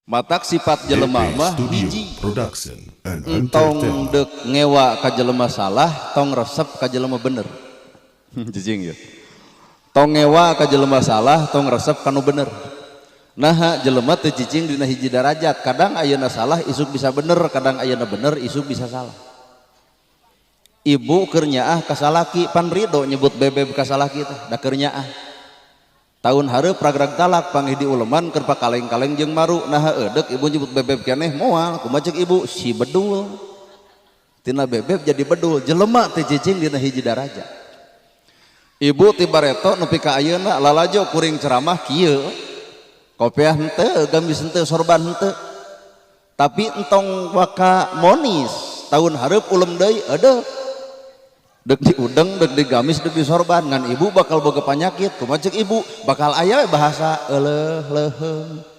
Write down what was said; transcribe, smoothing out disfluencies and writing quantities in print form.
Matak sifat jelema DP mah Studio hiji. Production and Entong Entertainment. dek ngewa ka jelema salah, tong resep ka jelema bener. Jijing ya. Tong ngewa ka jelema salah, tong resep ka nu bener. Nah, jelema teu cicing dina hiji darajat. Kadang ayeuna salah, isuk bisa bener, kadang ayeuna bener, isuk bisa salah. Ibu keur nyaah ka salaki, pan ridho nyebut bebeb ka salaki teh, da keur nyaah. Tahun hareup ragrag talak panggih di uleman keur pakaleng-kaleng jeung maru, naha eudek ibu nyebut bebeb keneh moal, kumaha ceuk ibu si bedul. Tina bebeb jadi bedul, jelema teu cicing dina hiji darajat. Ibu ti bareto nepi ka ayeuna lalajo kuring ceramah kieu. Kopiah henteu, gamis henteu, sorban henteu. Tapi entong waka monis, tahun hareup ulem deui eudek. Dek diudeng, dek digamis, dek disorban, ngan ibu bakal boga panyakit. Kumaha ceuk ibu, bakal aya we bahasa euleuh leuheung.